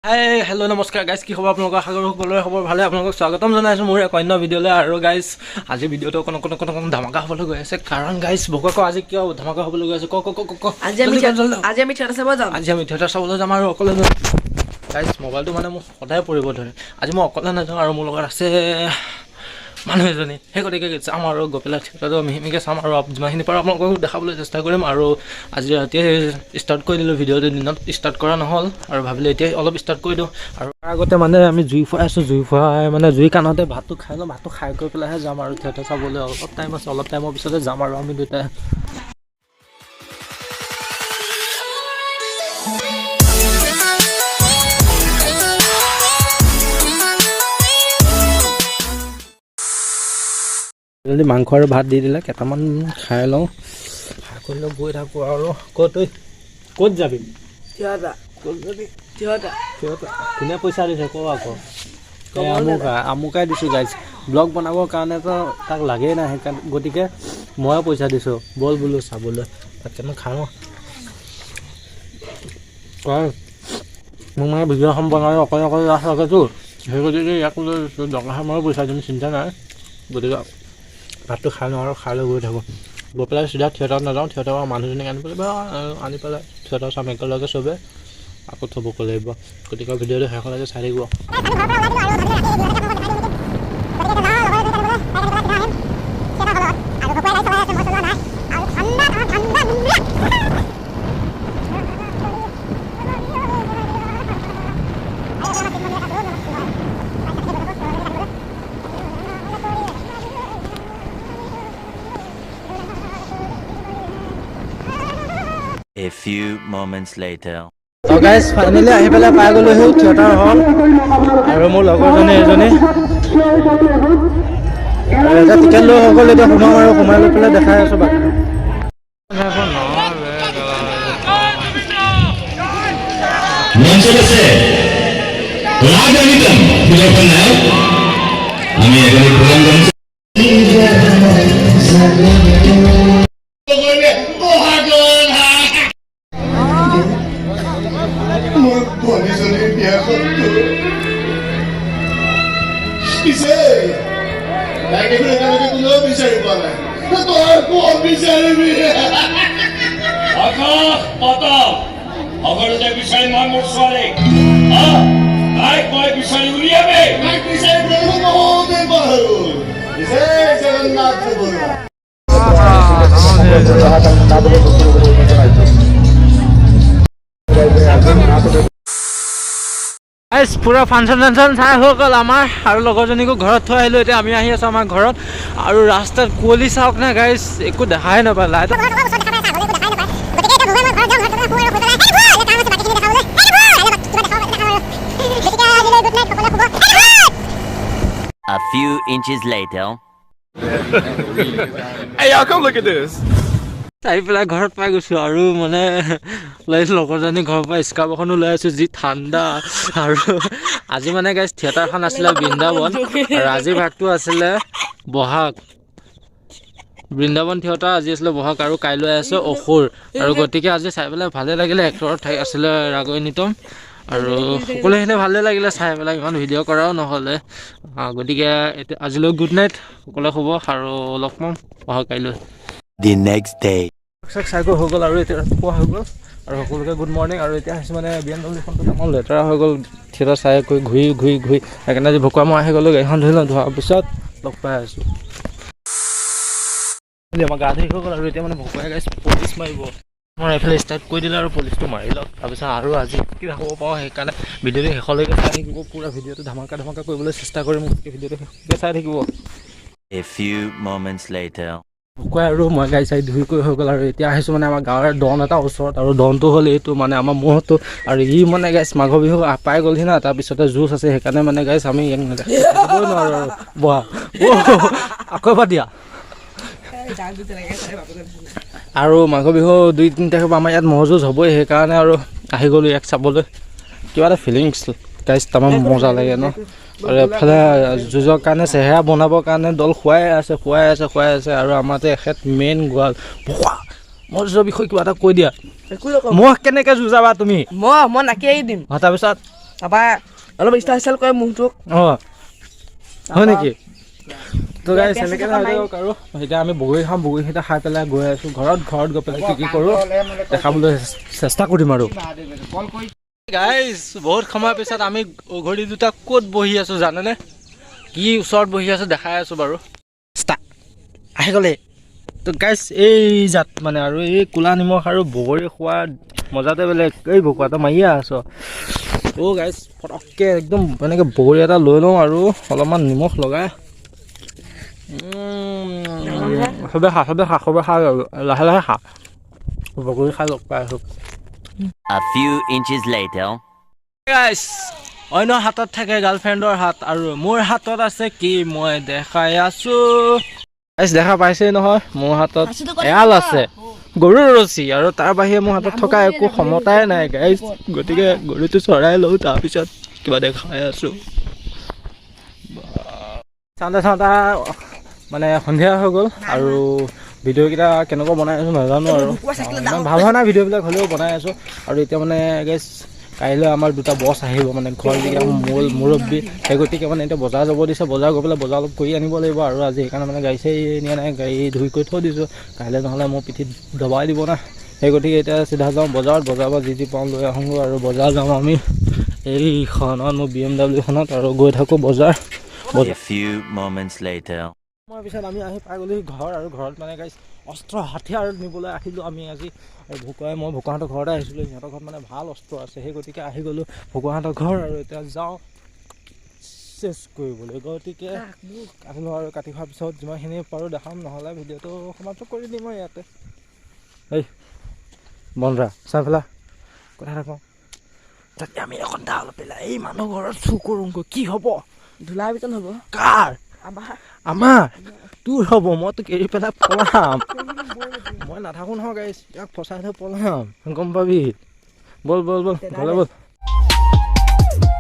হাই, hello', নমস্কাৰ guys. কি খবৰ আপোনালোকৰ? আশা কৰোঁ সকলোৰে খবৰ ভালে। আপোনালোকক স্বাগতম জনাইছোঁ মোৰ এক অন্য ভিডিঅ'লৈ। আৰু গাইজ, আজি ভিডিঅ'টো অকণ অকণ অকণ অকণ ধামাকা হ'বলৈ গৈ আছে, কাৰণ গাইজ, বকোৱা ক, আজি কিয় ধামাকা হ'বলৈ গৈ আছে? ক ক ক ক ক। আজি আমি জলদি কৰ, জলদি। আজি আমি থিয়েটাৰ চাব যাম। আজি আমি থিয়েটাৰ চাবলৈ যাম আৰু অকলে যাম। গাইজ, মোবাইলটো মানে মোক সদায় পৰিব ধৰে। আজি মই অকলে নাযাওঁ আৰু মোৰ লগত আছে মানুহ এজনী। সেই গতিকে যাম আৰু গৈ পেলাই থিয়েটাৰটো মিহিমিকে চাম আৰু যিমানখিনি পাৰোঁ আপোনালোকক দেখাবলৈ চেষ্টা কৰিম। আৰু আজি ৰাতিয়ে ষ্টাৰ্ট কৰি দিলোঁ ভিডিঅ'টো, দিনত ষ্টাৰ্ট কৰা নহ'ল আৰু ভাবিলোঁ এতিয়াই অলপ ষ্টাৰ্ট কৰি দিওঁ। আৰু তাৰ আগতে মানে আমি জুই ফুৱাই আছোঁ, জুই ফুৱাই মানে জুই কাণতে ভাতটো খাই লওঁ। ভাতটো খাই কৰি পেলাইহে যাম আৰু থিয়েটাৰ চাবলৈ। অলপ টাইম আছে, অলপ টাইমৰ পিছতে যাম আৰু আমি দুটাই। জলদি মাংস আৰু ভাত দি দিলে, কেইটামান খাই লওঁ। খাই কৰি লৈ গৈ থাকোঁ। আৰু ক'ত ঐ, ক'ত যাবি? থিয়েটাৰ। ক'ত যাবি? থিয়েটাৰ। থিয়েটাৰ। কোনে পইচা দিছে ক আকৌ। এই আমুকা আমুকাই দিছোঁ গাইজ। ব্লগ বনাবৰ কাৰণেতো তাক লাগেই নাই, সেইকাৰণে গতিকে ময়ে পইচা দিছোঁ। ব'ল বোলো চাবলৈ, ভাত কেইটামান খাওঁ। মোক মানে ভিডিঅ' এখন বনালে অকলে অকলে লাজ লাগেতো, সেই গতিকে ইয়াক লৈ দৰকাৰ হ'লে ময়ো পইচা দিম, চিন্তা নাই। গতিকে ভাতটো খাই লওঁ আৰু খাই লৈ গৈ থাকোঁ। গৈ পেলাই চিধা থিয়েটাৰত নাযাওঁ, থিয়েটাৰৰ মানুহজনীক আনিব লাগিব। আনি পেলাই থিয়েটাৰ চাম একেলগে চবে, আকৌ থ'বগৈ লাগিব। গতিকে ভিডিঅ'টো শেষলৈকে চাই থাকিব। A few moments later. তো গাইজ, ফাইনেলি আহি পেলাই পাই গ'লোহি থিয়েটাৰ হল। আৰু মোৰ লগৰজনী এজনী, আৰু এতিয়া টিকেট লৈ হৈ গ'ল। এতিয়া সোমাম আৰু সোমাই লৈ পেলাই দেখাই আছোঁ বাকী। মঞ্চত আছে ৰাগনিতম সুদৰ্শন নায়ক। আমি এগৰাকী প্ৰদান কৰিছোঁ। মোৰ ভনীজনীৰ বিয়াখন পিছে তাইক দেখোন এতিয়ালৈকে কোনেও বিচাৰি পোৱা নাই, তই ক'ত বিচাৰিবি? আকাশ পাতাল সকলোতে বিচাৰি মই মোৰ ছোৱালীক, আহ, তাইক মই বিচাৰি উলিয়ামেই। তাইক বিচাৰি পেলাই বহুতেই পাৰ হৈ গ'ল। পিছে জগন্নাথ বৰুৱা। গাইজ, পূৰা ফাংচন চাংচন চাই হৈ গ'ল আমাৰ আৰু লগৰজনীকো ঘৰত থৈ আহিলোঁ। এতিয়া আমি আহি আছোঁ আমাৰ ঘৰত আৰু ৰাস্তাত কুঁৱলী চাওক না গাইজ, একো দেখাই নাপায় light. A few inches later. Hey, y'all, come look at this. আহি পেলাই ঘৰত পাই গৈছোঁ আৰু মানে লৈ লগৰজনী ঘৰৰ পৰা স্কাৰ্ফ এখনো লৈ আছোঁ, যি ঠাণ্ডা। আৰু আজি মানে গাইজ, থিয়েটাৰখন আছিলে বৃন্দাবন আৰু আজিৰ ভাগটো আছিলে বহাগ। বৃন্দাবন থিয়েটাৰ আজি আছিলে বহাগ আৰু কাইলৈ আছে অসুৰ। আৰু গতিকে আজি চাই পেলাই ভালেই লাগিলে। এক্টৰত ঠাই আছিলে ৰাগনিতম আৰু সকলোখিনি ভালেই লাগিলে চাই পেলাই, ইমান ভিডিঅ' কৰাও নহ'লে। গতিকে এতিয়া আজিলৈ গুড নাইট, সকলোৱে শুব আৰু লগ পাম অহা কাইলৈ। The next day. চাক চাই গৈ হৈ গ'ল আৰু এতিয়া ৰাতিপুৱা হৈ গ'ল আৰু সকলোকে গুড মৰ্ণিং। আৰু এতিয়া আহিছোঁ মানে বি এম ডব্লিউখনটো তামাম লেতেৰা হৈ গ'ল থিয়েটাৰ চাই গৈ ঘূৰি ঘূৰি ঘূৰি, সেইকাৰণে আজি ভকুৱা মই আহি গ'লোঁ। গাড়ীখন ধুই লওঁ, ধোৱাৰ পিছত লগ পাই আছোঁ। আমাৰ গা ধুই হৈ গ'ল আৰু এতিয়া মানে ভকুৱাই গাইছ পলিচ মাৰিব। মই এইফালে ষ্টাৰ্ট কৰি দিলোঁ আৰু পলিচটো মাৰি লওক, তাৰপিছত আৰু আজি কি দেখাব পাৰোঁ, সেইকাৰণে ভিডিঅ'টো শেষলৈকে চাই থাকিব। পূৰা ভিডিঅ'টো ধামাকা ধামাকা কৰিবলৈ চেষ্টা কৰিম, গতিকে ভিডিঅ'টো শেষলৈকে চাই থাকিব। A few moments later. ভকুৱাই আৰু মই গাড়ী চাড়ী ধুই কৰি হৈ গ'ল আৰু এতিয়া আহিছোঁ মানে আমাৰ গাঁৱৰ দন এটা ওচৰত। আৰু দনটো হ'ল এইটো মানে আমাৰ ম'হটো আৰু ই মানে গাইছ, মাঘৰ বিহু পাই গ'লহি না, তাৰপিছতে যুঁজ আছে, সেইকাৰণে মানে গাইছ, আমি ইয়াক নেদেখিবই নোৱাৰোঁ। আৰু বহা, আকৌ এবাৰ দিয়া। আৰু মাঘৰ বিহু 2-3 তাৰিখৰ পৰা আমাৰ ইয়াত ম'হ যুঁজ হ'বই, সেইকাৰণে আৰু আহি গ'লোঁ ইয়াক চাবলৈ। কিবা এটা ফিলিংছ গাইছ, তামাম মজা লাগে ন। আৰু এফালে যুঁজৰ কাৰণে চেহেৰা বনাবৰ কাৰণে দল খুৱাই আছে, খুৱাই আছে, খুৱাই আছে। আৰু আমাৰতে এখেত মেইন গোৱাল। ভকুৱা, ম'হ যুঁজৰ বিষয়ে কিবা এটা কৈ দিয়া। একো নকওঁ। ম'হ কেনেকৈ যুঁজাবা তুমি? মই নাকি এৰি দিম। তাৰপিছত? তাৰপৰা অলপ ষ্টাইল ষ্টাইল কৰে মুখটোক। অঁ, হয় নেকি? তো গাইছ, সেনেকৈ থাকক। আৰু এতিয়া আমি বগৰী খাম, বগৰীকেইটা খাই পেলাই গৈ আছোঁ ঘৰত। ঘৰত গৈ পেলাই কি কি কৰোঁ দেখাবলৈ চেষ্টা কৰিম। আৰু গাইজ, বহুত সময়ৰ পিছত আমি অঘৰী দুটা ক'ত বহি আছোঁ জানেনে? কি ওচৰত বহি আছোঁ দেখাই আছোঁ বাৰু। আহি গ'লে। তো গাইজ, এই জাত মানে আৰু এই ক'লা নিমখ আৰু বগৰী খোৱাৰ মজাতে বেলেগ। এই ভকুৱা এটা মাৰিয়ে আছ। অ' গাইজ, পটককৈ একদম এনেকৈ বগৰী এটা লৈ লওঁ আৰু অলপমান নিমখ লগাই চবে খা, চবে খা, চবে খা। আৰু লাহে লাহে খা। বগৰী খাই লগ পাই আছোঁ। A few inches later. Guys, অন্য হাতত থাকে গাৰ্লফ্ৰেণ্ডৰ হাত আৰু মোৰ হাতত আছে কি, মই দেখাই আছো। গাইছ, দেখা পাইছেই নহয়, মোৰ হাতত এয়াল আছে গৰুৰ ৰছী আৰু তাৰ বাহিৰে মোৰ হাতত থকা একো ক্ষমতাই নাই গাইছ। গতিকে গৰুটো চৰাই লওঁ, তাৰপিছত কিবা দেখাই আছো। চাওঁতে চাওঁতে মানে সন্ধিয়া হৈ গ'ল আৰু ভিডিঅ'কেইটা কেনেকুৱা বনাই আছোঁ নাজানো আৰু ইমান ভাল হোৱা নাই ভিডিঅ'বিলাক, হ'লেও বনাই আছোঁ। আৰু এতিয়া মানে গাইছ, কাইলৈ আমাৰ দুটা বছ আহিব, মানে ঘৰ যিকেইটা মূল মুৰব্বী, সেই গতিকে মানে এতিয়া বজাৰ যাব দিছে। বজাৰ গৈ পেলাই বজাৰ অলপ কৰি আনিব লাগিব। আৰু আজি সেইকাৰণে মানে গাড়ী চাড়ী নিয়া নাই, গাড়ী ধুই কৰি থৈ দিছোঁ। কাইলৈ নহ'লে মোৰ পিঠিত দবাই দিব না। সেই গতিকে এতিয়া চিধা যাওঁ বজাৰত, বজাৰৰ পৰা যি যি পাওঁ লৈ আহোঁগৈ। আৰু বজাৰ যাওঁ আমি এইখনত, মোৰ বিএমডাব্লিউখনত, আৰু গৈ থাকোঁ বজাৰ বজাৰ। A few moments later. সময়ৰ পিছত আমি আহি পাই গ'লোহি ঘৰ। আৰু ঘৰত মানে গাইছ, অস্ত্ৰ হাঠিয়াৰ নিবলৈ আহিলোঁ আমি আজি। আৰু ভুকুৱাই মই ভুকুৱাহঁতৰ ঘৰতে আহিছিলোঁ। সিহঁতৰ ঘৰত মানে ভাল অস্ত্ৰ আছে, সেই গতিকে আহি গ'লোঁ ভুকুৱাহঁতৰ ঘৰ। আৰু এতিয়া যাওঁ চেছ কৰিবলৈ। গতিকে কাটিলোঁ আৰু কাটি খোৱাৰ পিছত যিমানখিনি পাৰোঁ দেখাম, নহ'লে ভিডিঅ'টো সমাপ্ত কৰি দিম আৰু ইয়াতে। এই বন্ধা চাই পেলা কথা এটা কওঁ, যাতে আমি এখন দা অলপ পেলাই এই মানুহ ঘৰত চুৰ কৰোঁগৈ, কি হ'ব? ধূলাৰ ভিতৰত হ'ব। কাৰ? আমাৰ। আমাৰ? তোৰ হ'ব, মই তোক এৰি পেলাই পলাম। মই নাথাকোঁ নহয় গাইছ, ইয়াক ফচাই থৈ পলাম, গম পাবি। ব'ল ব'ল ব'ল, ঘৰলৈ ব'ল।